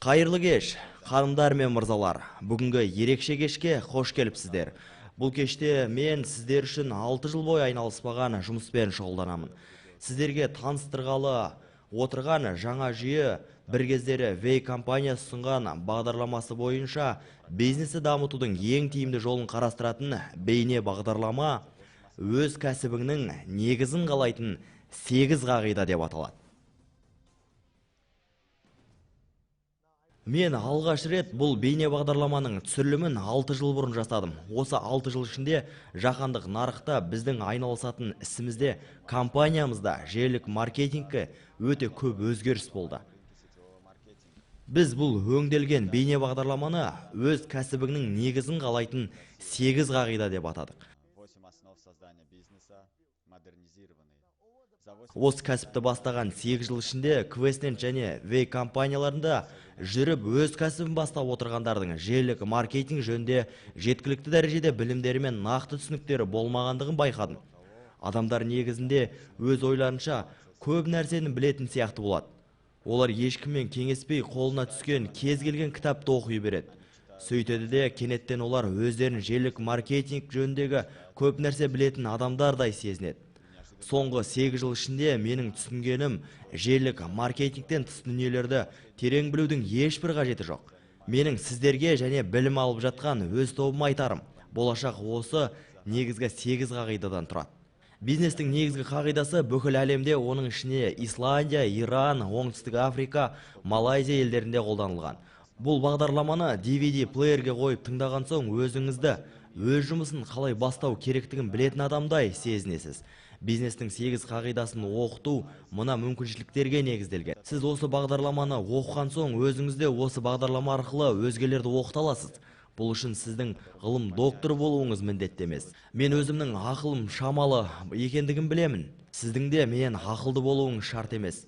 Қайырлы кеш, ханымдар мен мырзалар. Бүгінгі ерекше кешке қош келіпсіздер. Бұл кеште мен сіздер үшін 6 жыл бойы айналыспаған жұмыспен шұғылданамын. Сіздерге таныстырғалы отырған жаңа жүйе бір кездері Вей компаниясы ұсынған бағдарламасы бойынша бизнесті дамытудың ең тиімді жолын қарастыратын бейне бағдарлама өз кәсібіңнің негізін қалайтын 8 қағида деп аталады. Мен алғаш рет бұл бейне бағдарламаның түсірілімін 6 жыл бұрын жасадым. Осы 6 жыл ішінде жаһандық нарықта біздің айналысатын ісімізде, компаниямызда желілік маркетингке өте көп өзгеріс болды. Біз бұл өңделген бейне бағдарламаны өз кәсібіңнің негізін қалайтын 8 қағида деп атадық. Осы кәсіпті бастаған 8 жыл ішінде Квестнет және Вей компанияларында жүріп өз кәсібін бастап отырғандардың желілік маркетинг жөнінде жеткілікті дәрежеде білімдері мен нақты түсініктері болмағандығын байқадым. Адамдар негізінде өз ойларынша көп нәрсені білетін сияқты болады. Олар ешкіммен кеңеспей қолына түскен кез келген кітапты оқи береді. Сөйтеді де кенеттен олар өздерін желілік маркетинг жөніндегі көп нәрсе білетін адамдардай сезінеді. Соңғы 8 жыл ішінде менің түсінгенім, желілік маркетингтен тыс дүниелерді терең білудің ешбір қажеті жоқ. Менің сіздерге және білім алып жатқан өз тобыма айтарым, болашақ осы негізгі 8 қағидадан тұрады. Бизнестің негізгі қағидасы бүкіл әлемде, оның ішіне Исландия, Иран, Оңтүстік Африка, Малайзия елдерінде қолданылған. Бұл бағдарламаны DVD плеерге қойып тыңдаған соң өзіңізді өз жұмысын қалай бастау керектігін білетін адамдай сезінесіз. Бизнестің 8 қағидасын оқыту мына мүмкіншіліктерге негізделген. Сіз осы бағдарламаны оқыған соң өзіңізде осы бағдарлама арқылы өзгелерді оқыта аласыз. Бұл үшін сіздің ғылым докторы болуыңыз міндетті емес. Мен өзімнің ақылым шамалы екендігін білемін. Сіздің де менен ақылды болуыңыз шарт емес.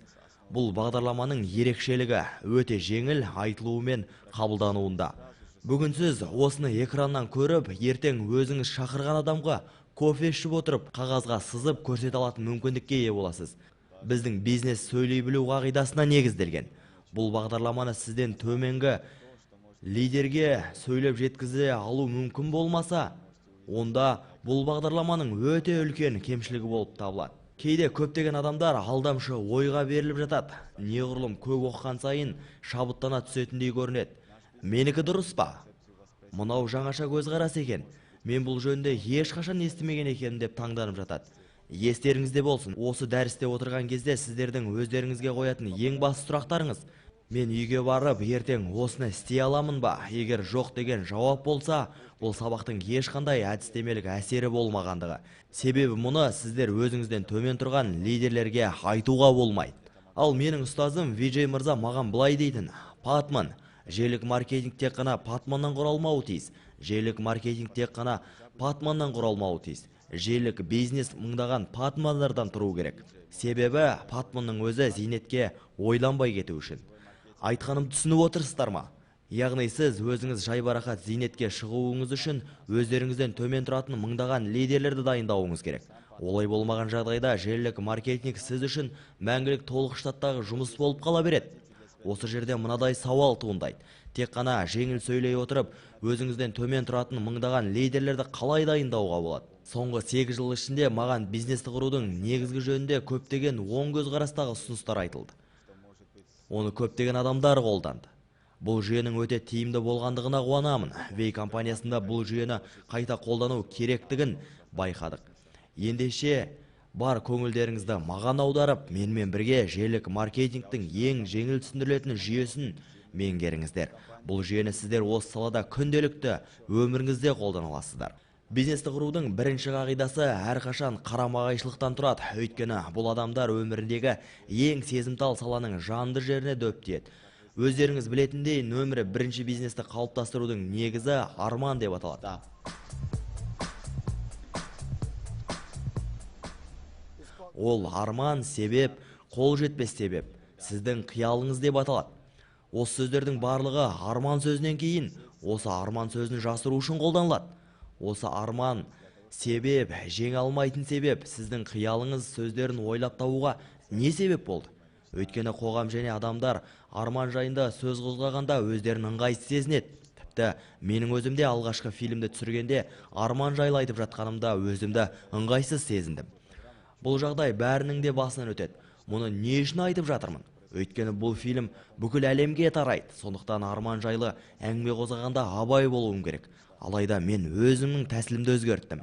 Бұл бағдарламаның ерекшелігі өте жеңіл айтылуы мен қабылдануында. Бүгін сіз осыны экраннан көріп, ертең өзіңіз шақырған адамға кофе ішіп отырып, қағазға сызып көрсете алатын мүмкіндікке ие боласыз. Біздің бизнес сөйлей білу қағидасына негізделген. Бұл бағдарламаны сізден төменгі лидерге сөйлеп жеткізе алу мүмкін болмаса, онда бұл бағдарламаның өте үлкен кемшілігі болып табылады. Кейде көптеген адамдар алдамшы ойға беріліп жатады. Неғұрлым көп оқыған сайын шабыттана түсетіндей көрінеді. Менікі дұрыс па? Мынау жаңаша көзқарас екен. Мен бұл жөнінде ешқашан естімеген екенмін деп таңданып жатады. Естеріңізде болсын, осы дәрісте отырған кезде сіздердің өздеріңізге қоятын ең басты сұрақтарыңыз: мен үйге барып ертең осыны істей аламын ба? Егер жоқ деген жауап болса, бұл сабақтың ешқандай әдістемелік әсері болмағандығы. Себебі мұны сіздер өзіңізден төмен тұрған лидерлерге айтуға болмайды. Ал менің ұстазым Виджей мырза маған былай дейтін: Патман, желілік маркетинг тек қана Патманнан құралмауы тиіс. Желілік маркетинг тек қана Патманнан құралмауы тиіс. Желілік бизнес мыңдаған Патмандардан тұру керек. Себебі Патманның өзі зейнетке ойланбай кету үшін. Айтқаным түсініп отырсыздар ма? Яғни сіз өзіңіз жайбарақат зейнетке шығуыңыз үшін өздеріңізден төмен тұратын мыңдаған лидерлерді дайындауыңыз керек. Олай болмаған жағдайда желілік маркетинг сіз үшін мәңгілік толық штаттағы жұмыс болып қала береді. Осы жерде мынадай сауал туындайды. Тек қана жеңіл сөйлей отырып, өзіңізден төмен тұратын мыңдаған лидерлерді қалай дайындауға болады? Соңғы 8 жыл ішінде маған бизнесті құрудың негізгі жөнінде көптеген оң көзқарастағы ұсыныстар айтылды. Оны көптеген адамдар қолданды. Бұл жүйенің өте тиімді болғандығына қуанамын. Вей компаниясында бұл жүйені қайта қолдану керектігін байқадық. Ендеше бар көңілдеріңізді маған аударып, менімен бірге желілік маркетингтің ең жеңіл түсіндірілетін жүйесін меңгеріңіздер. Бұл жүйені сіздер осы салада күнделікті өміріңізде қолдана аласыздар. Бизнесті құрудың бірінші қағидасы әрқашан қарама-қайшылықтан тұрады. Өйткені бұл адамдар өміріндегі ең сезімтал саланың жанды жеріне дөп тиеді. Өздеріңіз білетіндей, нөмірі бірінші бизнесті қалыптастырудың негізі арман деп аталады. Ол арман, себеп, қол жетпес себеп, сіздің қиялыңыз деп аталады. Осы сөздердің барлығы арман сөзінен кейін, осы арман сөзін жасыру үшін қолданылады. Осы арман, себеп, жеңе алмайтын себеп, сіздің қиялыңыз сөздерін ойлап табуға не себеп болды? Өйткені қоғам және адамдар арман жайында сөз қозғағанда өздерін ыңғайсыз сезінеді. Тіпті менің өзім де алғашқы фильмді түсіргенде арман жайлы айтып жатқанымда өзімді ыңғайсыз сезіндім. Бұл жағдай бәрінің де басынан өтеді. Мұны не үшін айтып жатырмын? Өйткені бұл фильм бүкіл әлемге тарайды. Сондықтан арман жайлы әңгіме қозғағанда абай болуым керек. Алайда мен өзімнің тәсілімді өзгерттім.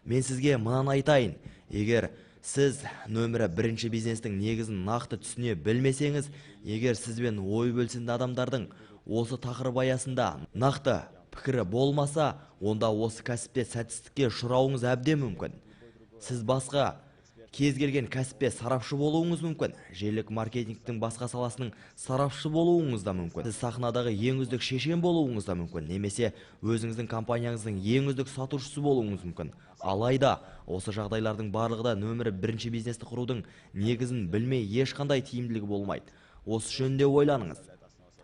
Мен сізге мынаны айтайын. Егер сіз нөмірі бірінші бизнестің негізін нақты түсіне білмесеңіз, егер сізбен ой бөлісетін адамдардың осы тақырып аясында нақты пікірі болмаса, онда осы кәсіпте сәтсіздікке ұшырауыңыз әбден мүмкін. Сіз басқа кез келген кәсіпте сарапшы болуыңыз мүмкін. Желілік маркетингтің басқа саласының сарапшы болуыңыз да мүмкін. Сіз сахнадағы ең үздік шешен болуыңыз да мүмкін, немесе өзіңіздің компанияңыздың ең үздік сатушысы болуыңыз мүмкін. Алайда осы жағдайлардың барлығы да нөмірі бірінші бизнесті құрудың негізін білмей ешқандай тиімділігі болмайды. Осы жөнінде ойланыңыз.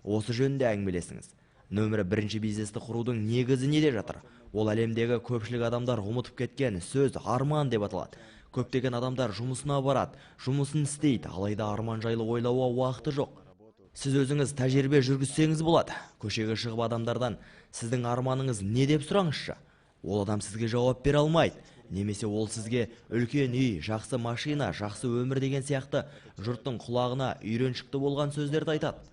Осы жөнінде әңгімелесіңіз. Нөмірі бірінші бизнесті құрудың негізі неде жатыр? Ол әлемдегі көпшілік адамдар ұмытып кеткен сөз арман деп аталады. Көптеген адамдар жұмысына барады, жұмысын істейді, алайда арман жайлы ойлауға уақыты жоқ. Сіз өзіңіз тәжірибе жүргізсеңіз болады. Көшеге шығып адамдардан сіздің арманыңыз не деп сұраңызшы. Ол адам сізге жауап бере алмайды. Немесе ол сізге үлкен үй, жақсы машина, жақсы өмір деген сияқты жұрттың құлағына үйреншікті болған сөздерді айтады.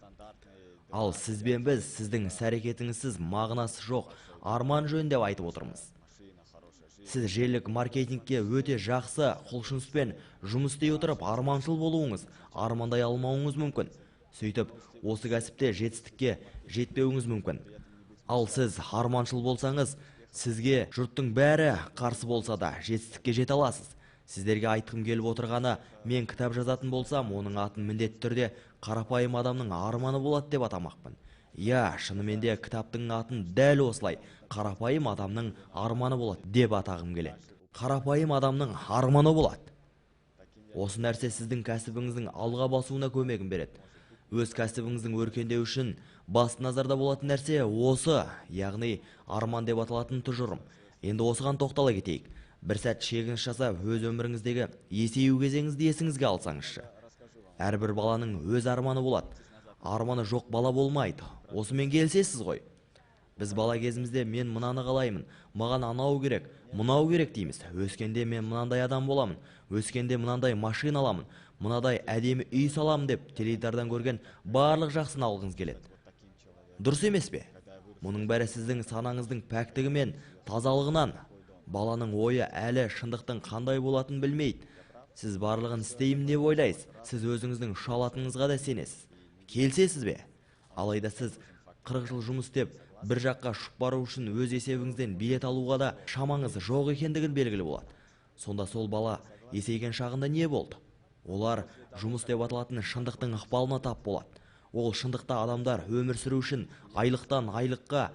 Ал сіз бен біз сіздің іс-әрекетіңізсіз мағынасы жоқ арман жөнінде айтып отырмыз. Сіз желілік маркетингке өте жақсы құлшыныспен жұмыс істей отырып арманшыл болуыңыз, армандай алмауыңыз мүмкін. Сөйтіп, осы кәсіпте жетістікке жетпеуіңіз мүмкін. Ал сіз арманшыл болсаңыз, сізге жұрттың бәрі қарсы болса да жетістікке жете аласыз. Сіздерге айтқым келіп отырғаны, мен кітап жазатын болсам, оның атын міндетті түрде қарапайым адамның арманы болады деп атамақпын. Иә, шынымен де кітаптың атын дәл осылай, қарапайым адамның арманы болады деп атағым келеді. Қарапайым адамның арманы болады. Осы нәрсе сіздің кәсібіңіздің алға басуына көмегін береді. Өз кәсібіңіздің өркендеуі үшін басты назарда болатын нәрсе осы, яғни арман деп аталатын тұжырым. Енді осыған тоқтала кетейік. Бір сәт шегініс жасап, өз өміріңіздегі есею кезеңізді есіңізге алсаңызшы. Әрбір баланың өз арманы болады. Арманы жоқ бала болмайды. Осымен келісесіз ғой. Біз бала кезімізде мен мынаны қалаймын, маған анау керек, мынау керек дейміз. Өскенде мен мынандай адам боламын, өскенде мынандай машина аламын, мынадай әдемі үй саламын деп теледидардан көрген барлық жақсыны алғыңыз келеді. Дұрыс емес пе? Мұның бәрі сіздің санаңыздың пәктігі мен тазалығынан. Баланың ойы әлі шындықтың қандай болатынын білмейді. Сіз барлығын істеймін деп ойлайсыз. Сіз өзіңіздің ұша алатыныңызға да сенесіз. Келісесіз бе? Алайда сіз 40 жыл жұмыс істеп, бір жаққа ұшып бару үшін өз есебіңізден билет алуға да шамаңыз жоқ екендігін белгілі болады. Сонда сол бала есейген шағында не болды? Олар жұмыс деп аталатын шындықтың ықпалына тап болады. Ол шындықта адамдар өмір сүру үшін айлықтан айлыққа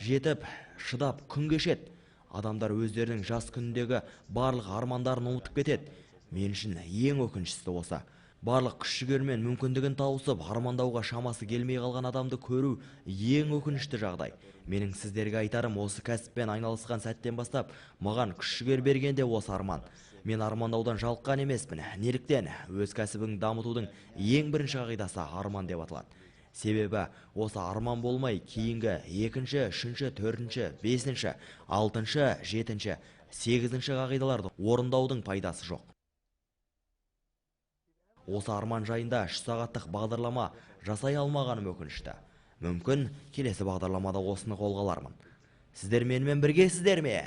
жетіп, шыдап күн кешеді. Адамдар өздерінің жас күніндегі барлық армандарын ұмытып кетеді. Мен үшін ең өкініштісі осы. Барлық күш-жігері мен мүмкіндігін тауысып, армандауға шамасы келмей қалған адамды көру ең өкінішті жағдай. Менің сіздерге айтарым, осы кәсіппен айналысқан сәттен бастап, маған күш-жігер берген де осы арман. Мен армандаудан жалыққан емеспін. Неліктен? Өз кәсібін дамытудың ең бірінші қағидасы арман деп аталады. Себебі осы арман болмай кейінгі екінші, үшінші, төртінші, бесінші, алтыншы, жетінші, сегізінші қағидаларды орындаудың пайдасы жоқ. Осы арман жайында 3 сағаттық бағдарлама жасай алмағаным өкінішті. Мүмкін келесі бағдарламада осыны қолға алармын. Сіздер менімен біргесіздер ме?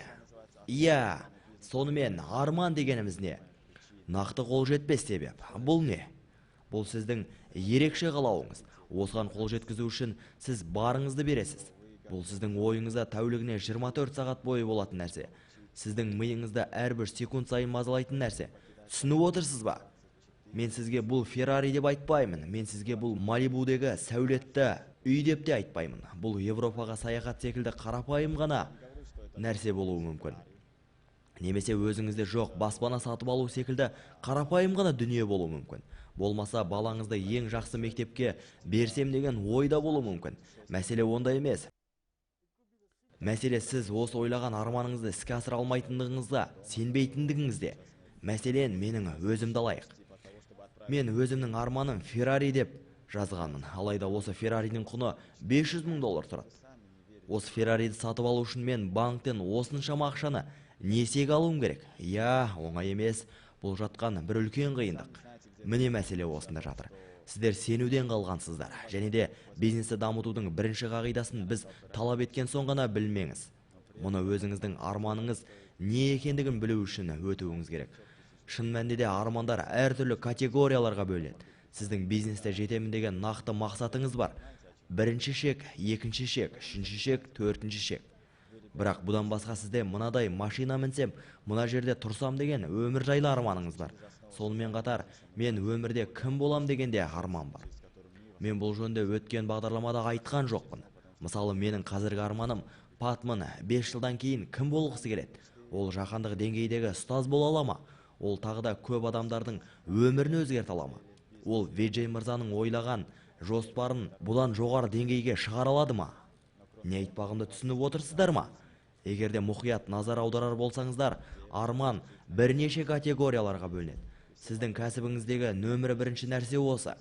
Иә, сонымен арман дегеніміз не? Нақты қол жетпес себеп. Бұл не? Бұл сіздің ерекше қалауыңыз. Осыған қол жеткізу үшін сіз барыңызды бересіз. Бұл сіздің ойыңызда тәулігіне 24 сағат бойы болатын нәрсе. Сіздің миыңызда әрбір секунд сайын мазалайтын нәрсе. Түсініп отырсыз ба? Мен сізге бұл Феррари деп айтпаймын. Мен сізге бұл Малибудегі сәулетті үй деп те айтпаймын. Бұл Европаға саяхат секілді қарапайым ғана нәрсе болуы мүмкін. Немесе өзіңізде жоқ баспана сатып алу секілді қарапайым ғана дүние болуы мүмкін. Болмаса балаңызды ең жақсы мектепке берсем деген ойда болуы мүмкін. Мәселе онда емес. Мәселе сіз осы ойлаған арманыңызды іске асыра алмайтындығыңызда, сенбейтіндігіңізде. Мәселен, менің өзімді алайық. Мен өзімнің арманым Феррари деп жазғанмын. Алайда осы Ферраридің құны 500 мың доллар тұрады. Осы Феррариді сатып алу үшін мен банктен осыншама ақшаны несиеге алуым керек. Иә, оңай емес, бұл жатқан бір үлкен қиындық. Міне мәселе осында жатыр. Сіздер сенуден қалғансыздар. Және де бизнесті дамытудың бірінші қағидасын біз талап еткен соң ғана білмеңіз. Мұны өзіңіздің арманыңыз не екендігін білу үшін өтуіңіз керек. Шын мәнінде де армандар әртүрлі категорияларға бөлінеді. Сіздің бизнесте жетемін деген нақты мақсатыңыз бар. Бірінші шек, екінші шек, үшінші шек, төртінші шек. Бірақ бұдан басқа сізде мынадай машина мінсем, мына жерде тұрсам деген өмір жайлы арманыңыз бар. Сонымен қатар, мен өмірде кім болам деген де арман бар. Мен бұл жөнінде өткен бағдарламада айтқан жоқпын. Мысалы, менің қазіргі арманым Патман 5 жылдан кейін кім болғысы келеді? Ол жаһандық деңгейдегі ұстаз бола ала ма? Ол тағы да көп адамдардың өмірін өзгерте ала ма? Ол Виджей мырзаның ойлаған жоспарын бұдан жоғары деңгейге шығара алады ма? Не айтпағымды түсініп отырсыздар ма? Егер де мұқият назар аударар болсаңыздар, арман бірнеше категорияларға бөлінеді. Сіздің кәсібіңіздегі нөмірі бірінші нәрсе осы.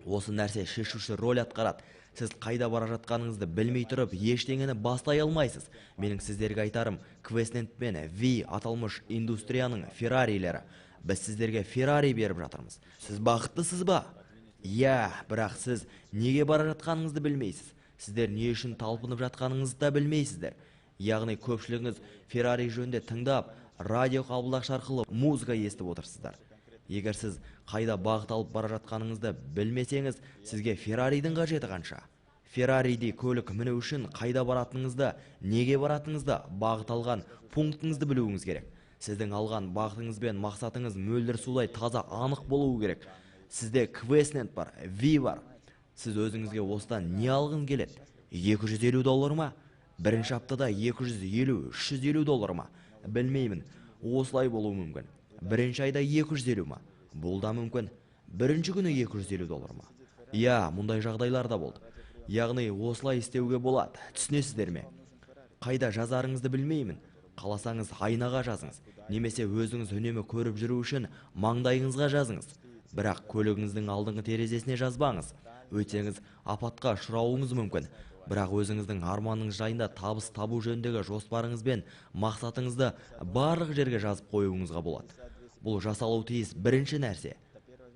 Осы нәрсе шешуші роль атқарады. Сіз қайда бара жатқаныңызды білмей тұрып, ештеңені бастай алмайсыз. Менің сіздерге айтарым, Квестнет пен Ви аталмыш индустрияның Феррарилері. Біз сіздерге Феррари беріп жатырмыз. Сіз бақыттысыз ба? Иә, бірақ сіз неге бара жатқаныңызды білмейсіз. Сіздер не үшін талпынып жатқаныңызды да білмейсіздер. Яғни көпшілігіңіз Феррари жөнінде тыңдап, радио қабылдағыш арқылы музыка естіп отырсыздар. Егер сіз қайда бағыт алып бара жатқаныңызды білмесеңіз, сізге Ферраридің қажеті қанша? Ферраридей көлік міну үшін қайда баратыныңызды, неге баратыныңызды, бағыт алған пунктіңізді білуіңіз керек. Сіздің алған бағытыңыз бен мақсатыңыз мөлдір судай таза анық болуы керек. Сізде Квестнет бар, Ви бар. Сіз өзіңізге осыдан не алғың келеді? 250 доллар ма? Бірінші аптада 250, 350 доллар ма? Білмеймін, осылай болуы мүмкін. Бірінші айда 250 ма? Бұл да мүмкін. Бірінші күні 250 доллар ма? Иә, мұндай жағдайлар да болды. Яғни осылай істеуге болады. Түсінесіздер ме? Қайда жазарыңызды білмеймін. Қаласаңыз айнаға жазыңыз, немесе өзіңіз үнемі көріп жүру үшін маңдайыңызға жазыңыз. Бірақ көлігіңіздің алдыңғы терезесіне жазбаңыз. Өтсеңіз апатқа ұшырауыңыз мүмкін. Бірақ өзіңіздің арманыңыз жайында табыс табу жөніндегі жоспарыңыз бен мақсатыңызды барлық жерге жазып қоюыңызға болады. Бұл жасалуы тиіс бірінші нәрсе.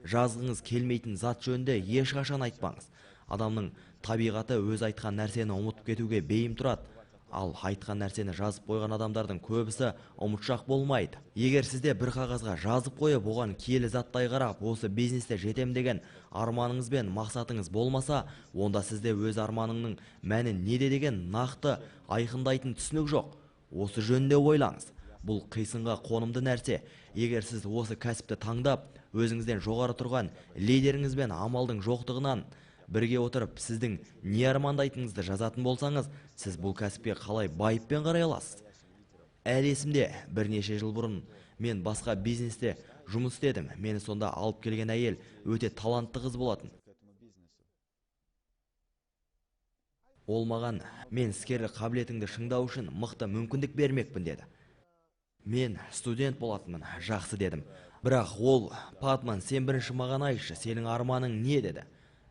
Жазғыңыз келмейтін зат жөнінде ешқашан айтпаңыз. Адамның табиғаты өз айтқан нәрсені ұмытып кетуге бейім тұрады. Ал айтқан нәрсені жазып қойған адамдардың көбісі ұмытшақ болмайды. Егер сізде бір қағазға жазып қойып, оған киелі заттай қарап, осы бизнесте жетем деген арманыңыз бен мақсатыңыз болмаса, онда сізде өз арманыңның мәні неде деген нақты айқындайтын түсінік жоқ. Осы жөнінде ойлаңыз. Бұл қисынға қонымды нәрсе. Егер сіз осы кәсіпті таңдап, өзіңізден жоғары тұрған лидеріңіз бен амалдың жоқтығынан бірге отырып, сіздің не армандайтыныңызды жазатын болсаңыз, сіз бұл кәсіпке қалай байыппен қарай аласыз? Әлі есімде, бірнеше жыл бұрын мен басқа бизнесте жұмыс істедім. Мені сонда алып келген әйел өте талантты қыз болатын. Ол маған, мен іскерлік қабілетіңді шыңдау үшін мықты мүмкіндік бермекпін деді. Мен студент болатынмын, жақсы дедім. Бірақ ол, Патман, сен бірінші маған айтшы, сенің арманың не деді.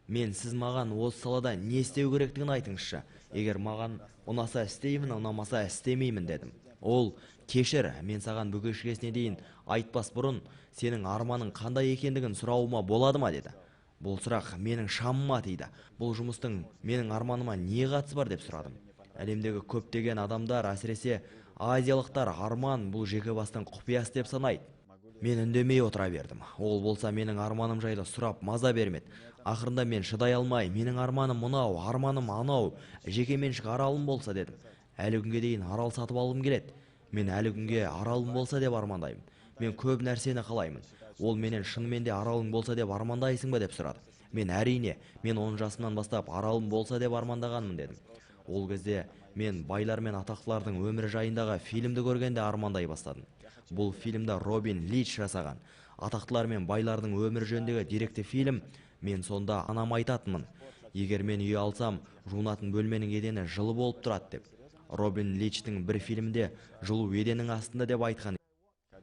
Мен сіз маған осы салада не істеу керектігін айтыңызшы. Егер маған ұнаса істеймін, ұнамаса істемеймін дедім. Ол, кешір, мен саған бүге-шігесіне дейін айтпас бұрын сенің арманың қандай екендігін сұрауыма болады ма деді. Бұл сұрақ менің шамыма тиді. Бұл жұмыстың менің арманыма не қатысы бар деп сұрадым. Әлемдегі көптеген адамдар, әсіресе азиялықтар, арман бұл жеке бастың құпиясы деп санайды. Мен үндемей отыра бердім. Ол болса менің арманым жайлы сұрап маза бермеді. Ақырында мен шыдай алмай, менің арманым мынау, арманым анау, жеке меншік аралым болса дедім. Әлі күнге дейін арал сатып алғым келеді. Мен әлі күнге аралым болса деп армандаймын. Мен көп нәрсені қалаймын. Ол менен шынымен де аралың болса деп армандайсың ба деп сұрады. Мен әрине, мен 10 жасымнан бастап аралым болса деп армандағанмын дедім. Ол кезде мен байлар мен атақтылардың өмірі жайындағы фильмді көргенде армандай бастадым. Бұл фильмді Робин Лич жасаған. Атақтылар мен байлардың өмірі жөніндегі деректі фильм. Мен сонда анам айтатынмын. Егер мен үй алсам, жуынатын бөлменің едені жылы болып тұрады деп. Робин Личтің бір фильмінде жылу еденің астында деп айтқан.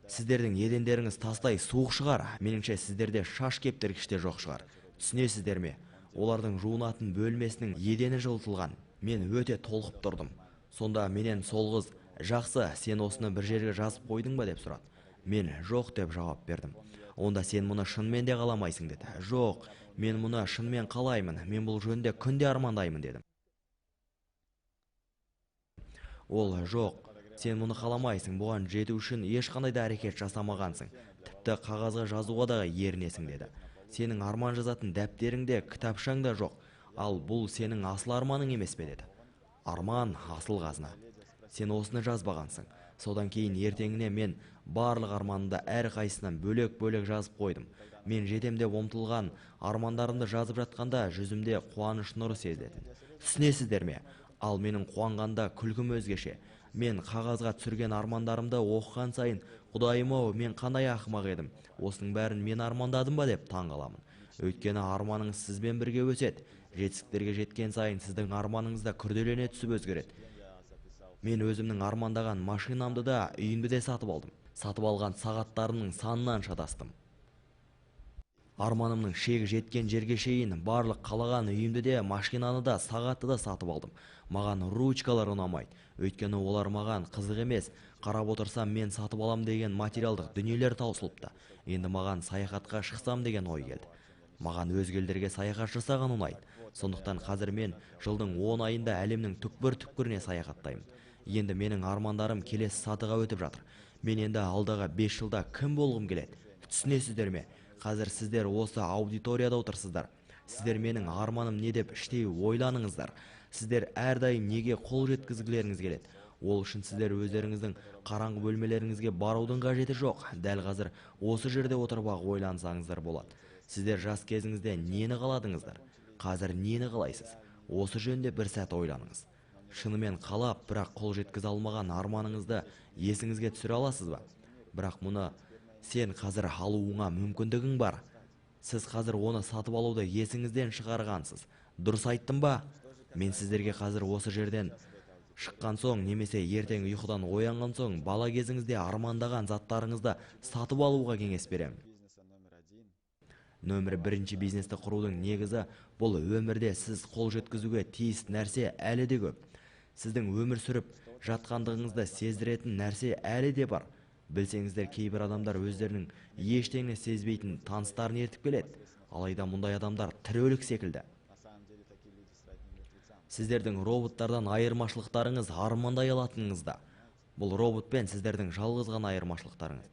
Сіздердің едендеріңіз тастай суық шығар. Меніңше, сіздерде шаш кептіргіш те жоқ шығар. Түсінесіздер ме? Олардың жуынатын бөлмесінің едені жылытылған. Мен өте толқып тұрдым. Сонда менен сол қыз: «Жақсы, сен осыны бір жерге жазып қойдың ба?» – деп сұрады. Мен «Жоқ» деп жауап бердім. «Онда сен мұны шынымен де қаламайсың», – деді. «Жоқ, мен мұны шынымен қалаймын. Мен бұл жөнінде күнде армандаймын», – дедім. Ол: «Жоқ, сен мұны қаламайсың, бұған жету үшін ешқандай да әрекет жасамағансың, тіпті қағазға жазуға да ерінесің», – деді. «Сенің арман жазатын дәптерің де, кітапшаң да жоқ. Ал бұл сенің асыл арманың емес пе?» – деді. Арман – асыл қазына. Сен осыны жазбағансың. Содан кейін ертеңіне мен барлық арманымды әрқайсысынан бөлек-бөлек жазып қойдым. Мен жетем деп ұмтылған армандарымды жазып жатқанда, жүзімде қуаныш нұры сезілетін. Түсінесіздер ме? Ал менің қуанғанда күлкім өзгеше. Мен қағазға түсірген армандарымды оқыған сайын, «Құдайым ау, мен қандай ақымақ едім, осының бәрін мен армандадым ба?» деп таң қаламын. Өйткені арманыңыз сізбен бірге өседі. Жетістіктерге жеткен сайын сіздің арманыңыз да күрделене түсіп өзгереді. Мен өзімнің армандаған машинамды да, үйімді де сатып алдым. Сатып алған сағаттарымның санынан шатастым. Арманымның шегі жеткен жерге шейін барлық қалаған үйімді де, машинаны да, сағатты да сатып алдым. Маған ручкалар ұнамайды, өйткені олар маған қызық емес. Қарап отырсам, мен сатып алам деген материалдық дүниелер таусылыпты. Енді маған саяхатқа шықсам деген ой келді. Маған өзге елдерге саяхат жасаған ұнайды. Сондықтан қазір мен жылдың 10 айында әлемнің түкпір-түкпіріне саяхаттаймын. Енді менің армандарым келесі сатыға өтіп жатыр. Мен енді алдағы 5 жылда кім болғым келеді? Түсінесіздер ме? Қазір сіздер осы аудиторияда отырсыздар. Сіздер менің арманым не деп іштей ойланыңыздар. Сіздер әрдайым неге қол жеткізгілеріңіз келеді? Ол үшін сіздер өздеріңіздің қараңғы бөлмелеріңізге барудың қажеті жоқ. Дәл қазір осы жерде отырып ақ ойлансаңыздар болады. Сіздер жас кезіңізде нені қаладыңыздар? Қазір нені қалайсыз? Осы жөнінде бір сәт ойланыңыз. Шынымен қалап, бірақ қол жеткізе алмаған арманыңызды есіңізге түсіре аласыз ба? Бірақ мұны сен қазір алуыңа мүмкіндігің бар. Сіз қазір оны сатып алуды есіңізден шығарғансыз. Дұрыс айттым ба? Мен сіздерге қазір осы жерден шыққан соң немесе ертең ұйқыдан оянған соң бала кезіңізде армандаған заттарыңызды сатып алуға кеңес беремін. Нөмірі бірінші бизнесті құрудың негізі – бұл өмірде сіз қол жеткізуге тиіс нәрсе әлі де көп. Сіздің өмір сүріп жатқандығыңызды сездіретін нәрсе әлі де бар. Білсеңіздер, кейбір адамдар өздерінің ештеңе сезбейтін таныстарын ертіп келеді. Алайда мұндай адамдар тірі өлік секілді. Сіздердің роботтардан айырмашылықтарыңыз – армандай алатыныңызда. Бұл робот пен сіздердің жалғыз ғана айырмашылықтарыңыз.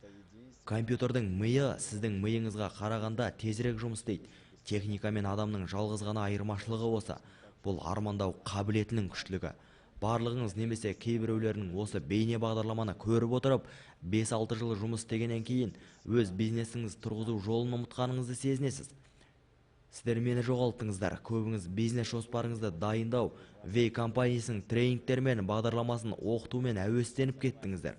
Компьютердің миы сіздің миыңызға қарағанда тезірек жұмыс істейді. Техника мен адамның жалғыз ғана айырмашылығы осы. Бұл армандау қабілетінің күштілігі. Барлығыңыз немесе кейбіреулерінің осы бейне бағдарламаны көріп отырып, 5-6 жыл жұмыс істегеннен кейін өз бизнесіңізді тұрғызу жолын ұмытқаныңызды сезінесіз. Сіздер мені жоғалттыңыздар. Көбіңіз бизнес жоспарыңызды дайындау, Вей компаниясының тренингтері мен бағдарламасын оқытумен әуестеніп кеттіңіздер.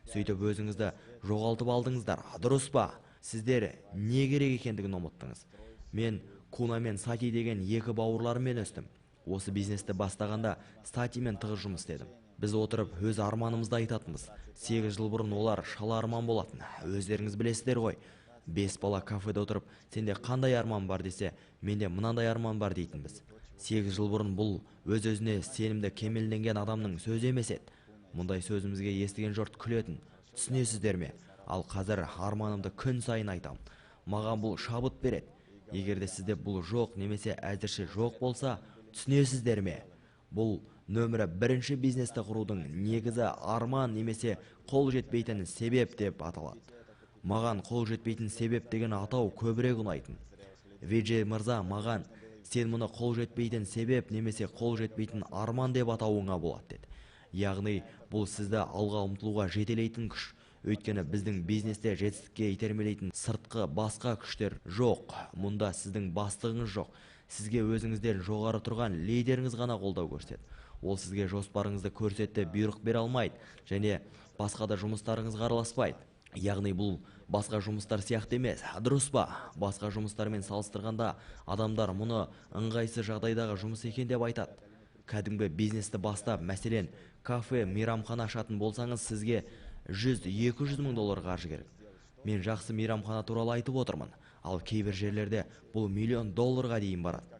Сөйтіп өзіңізді жоғалтып алдыңыздар. Дұрыс па? Сіздер не керек екендігін ұмыттыңыз. Мен Куна мен Сати деген екі бауырларыммен өстім. Осы бизнесті бастағанда Сатимен тығыз жұмыс істедім. Біз отырып өз арманымызды айтатынбыз. 8 жыл бұрын олар шала арман болатын. Өздеріңіз білесіздер ғой. Бес бала кафеде отырып, «Сенде қандай арман бар?» десе, «Менде мынандай арман бар» дейтінбіз. 8 жыл бұрын бұл өз өзіне сенімді, кемелденген адамның сөзі емес еді. Мұндай сөзімізге естіген жұрт күлетін. Түсінесіздер ме? Ал қазір арманымды күн сайын айтамын. Маған бұл шабыт береді. Егер де сізде бұл жоқ немесе әзірше жоқ болса, түсінесіздер ме? Бұл нөмірі бірінші бизнесті құрудың негізі арман немесе қол жетпейтін себеп деп аталады. Маған «Қол жетпейтін себеп» деген атау көбірек ұнайтын. Виджей мырза маған: «Сен мұны қол жетпейтін себеп немесе қол жетпейтін арман деп атауыңа болады», – деді. Яғни бұл сізді алға ұмтылуға жетелейтін күш. Өйткені біздің бизнесте жетістікке итермелейтін сыртқы басқа күштер жоқ. Мұнда сіздің бастығыңыз жоқ. Сізге өзіңізден жоғары тұрған лидеріңіз ғана қолдау көрсетеді. Ол сізге жоспарыңызды көрсетті, бұйрық бере алмайды және басқа да жұмыстарыңызға араласпайды. Яғни бұл басқа жұмыстар сияқты емес, дұрыс па? Басқа жұмыстармен салыстырғанда, адамдар мұны ыңғайсыз жағдайдағы жұмыс екен деп айтады. Кәдімгі бизнесті бастап, мәселен, кафе, мейрамхана ашатын болсаңыз, сізге 100-200 мың доллар қаржы керек. Мен жақсы мейрамхана туралы айтып отырмын, ал кейбір жерлерде бұл миллион долларға дейін барады.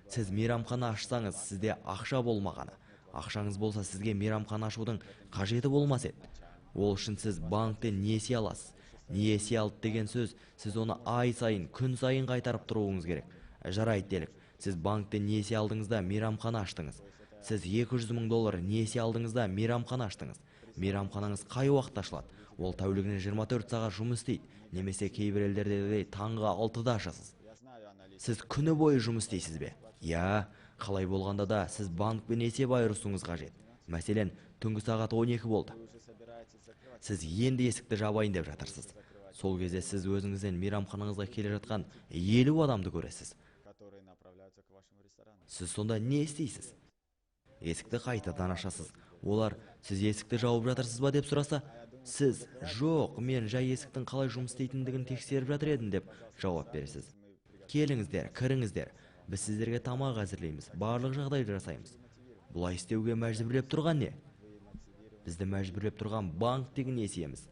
Сіз мейрамхана ашсаңыз, сізде ақша болмағаны. Ақшаңыз болса, сізге мейрамхана ашудың қажеті болмас еді. Ол үшін сіз банктен несие аласыз. Несие алды деген сөз, сіз оны ай сайын, күн сайын қайтарып тұруыңыз керек. Жарайды делік, сіз банктен несие алдыңыз да мейрамхана аштыңыз. Сіз 200 мың доллар несие алдыңыз да мейрамхана аштыңыз. Мейрамханаңыз қай уақытта ашылады? Ол тәулігіне 24 сағат жұмыс істейді, немесе кейбір елдердегідей таңғы 6-да ашасыз. Сіз күні бойы жұмыс істейсіз бе? Иә, қалай болғанда да сіз банкпен есеп айырысуыңыз қажет. Мәселен, түнгі сағат 12 болды. Сіз енді есікті жабайын деп жатырсыз. Сол кезде сіз өзіңізден мейрамханаңызға келе жатқан 50 адамды көресіз. Сіз сонда не істейсіз? Есікті қайтадан ашасыз. Олар, сіз есікті жауып жатырсыз ба деп сұраса, сіз, жоқ, мен жай есіктің қалай жұмыс істейтіндігін тексеріп жатыр едім деп жауап бересіз. Келіңіздер, кіріңіздер. Біз сіздерге тамақ әзірлейміз, барлық жағдайды жасаймыз. Бұлай істеуге мәжбүрлеп тұрған не? Бізді мәжбүрлеп тұрған банктегі несиеміз.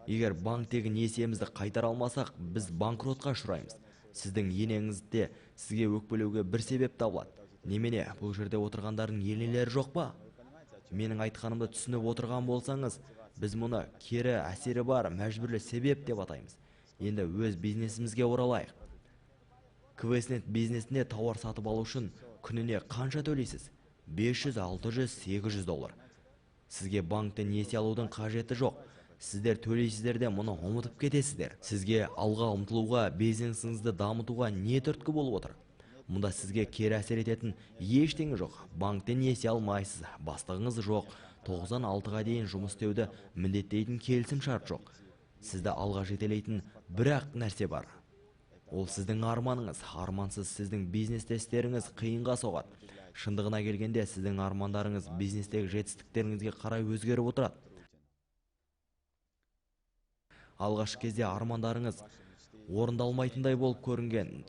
Егер банктегі несиемізді қайтара алмасақ, біз банкротқа ұшыраймыз. Сіздің енеңіз де сізге өкпелеуге бір себеп табылады. Немене, бұл жерде отырғандардың енелері жоқ па? Менің айтқанымды түсініп отырған болсаңыз, біз мұны кері әсері бар мәжбүрлі себеп деп атаймыз. Енді өз бизнесімізге оралайық. Квестнет бизнесінде тауар сатып алу үшін күніне қанша төлейсіз? 500, 600, 800 доллар. Сізге банктен несие алудың қажеті жоқ. Сіздер төлейсіздер де мұны ұмытып кетесіздер. Сізге алға ұмтылуға, бизнесіңізді дамытуға не түрткі болып отыр? Мұнда сізге кері әсер ететін ештеңе жоқ. Банктен несие алмайсыз, бастығыңыз жоқ. 96-ға дейін жұмыс істеуді міндеттейтін келісім шарт жоқ. Сізді алға жетелейтін бір-ақ нәрсе бар. Ол сіздің арманыңыз. Армансыз сіздің бизнестестеріңіз қиынға соғады. Шындығына келгенде сіздің армандарыңыз бизнестегі жетістіктеріңізге қарай өзгеріп отырады. Алғашқы кезде армандарыңыз орындалмайтындай болып көрінген.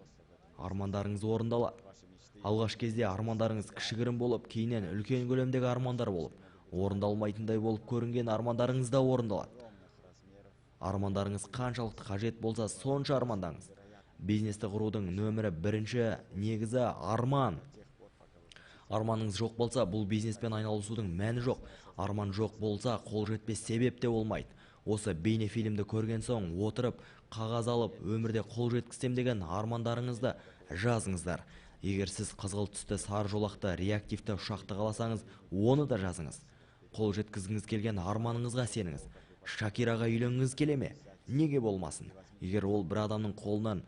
Армандарыңыз орындалады. Алғашқы кезде армандарыңыз кішігірім болып, кейіннен үлкен көлемдегі армандар болып, орындалмайтындай болып көрінген армандарыңыз да орындалады. Армандарыңыз қаншалықты қажет болса, сонша армандаңыз. Бизнесті құрудың нөмірі бірінші негізі арман. Арманыңыз жоқ болса, бұл бизнеспен айналысудың мәні жоқ. Арман жоқ болса, қол жетпес себеп те болмайды. Осы бейнефильмді көрген соң отырып, қағаз алып, өмірде қол жеткізсем деген армандарыңызды жазыңыздар. Егер сіз қызғылт түсті сары жолақты реактивті ұшақты қаласаңыз, оны да жазыңыз. Қол жеткізгіңіз келген арманыңызға сеніңіз. Шакираға үйленгіңіз келе ме? Неге болмасын? Егер ол бір адамның қолынан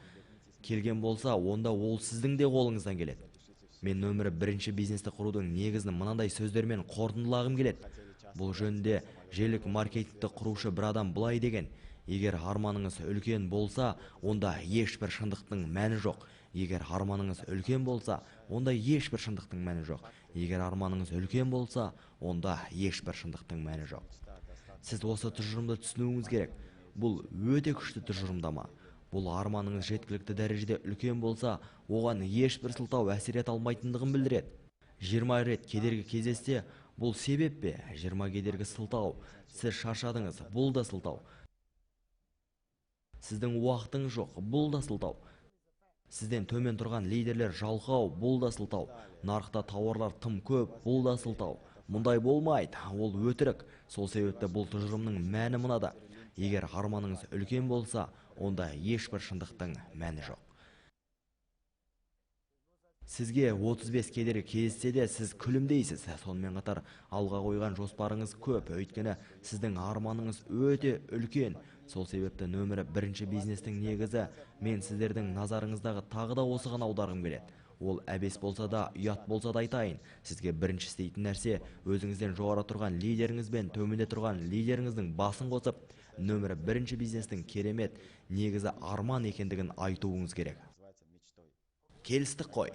келген болса, онда ол сіздің де қолыңыздан келеді. Мен нөмірі бірінші бизнесті құрудың негізін мынандай сөздермен қорытындылағым келеді. Бұл жөнінде желілік маркетингті құрушы бір адам былай деген: егер арманыңыз үлкен болса, онда ешбір шындықтың мәні жоқ. Егер арманыңыз үлкен болса, онда ешбір шындықтың мәні жоқ. Егер арманыңыз үлкен болса, онда ешбір шындықтың мәні жоқ. Сіз осы тұжырымды түсінуіңіз керек. Бұл өте күшті тұжырымдама. Бұл арманыңыз жеткілікті дәрежеде үлкен болса, оған ешбір сылтау әсер ете алмайтындығын білдіреді. 20 рет кедергі кездессе, бұл себеп пе? 20 кедергі сылтау. Сіз шаршадыңыз, бұл да сылтау. Сіздің уақытыңыз жоқ, бұл да сылтау. Сізден төмен тұрған лидерлер жалқау, бұл да сылтау. Нарықта тауарлар тым көп, бұл да сылтау. Мұндай болмайды, ол өтірік. Сол себепті бұл тұжырымның мәні мынада: егер арманыңыз үлкен болса, онда ешбір шындықтың мәні жоқ. Сізге 35 кедергі кездессе де, сіз күлімдейсіз. Сонымен қатар алға қойған жоспарыңыз көп, өйткені сіздің арманыңыз өте үлкен. Сол себепті нөмірі бірінші бизнестің негізі мен сіздердің назарыңыздағы тағы да осыған аударғым келеді. Ол әбес болса да, ұят болса да айтайын. Сізге бірінші істейтін нәрсе өзіңізден жоғары тұрған лидеріңіз бен төменде тұрған лидеріңіздің басын қосып, нөмірі бірінші бизнестің керемет негізі арман екендігін айтуыңыз керек. Келістік қой.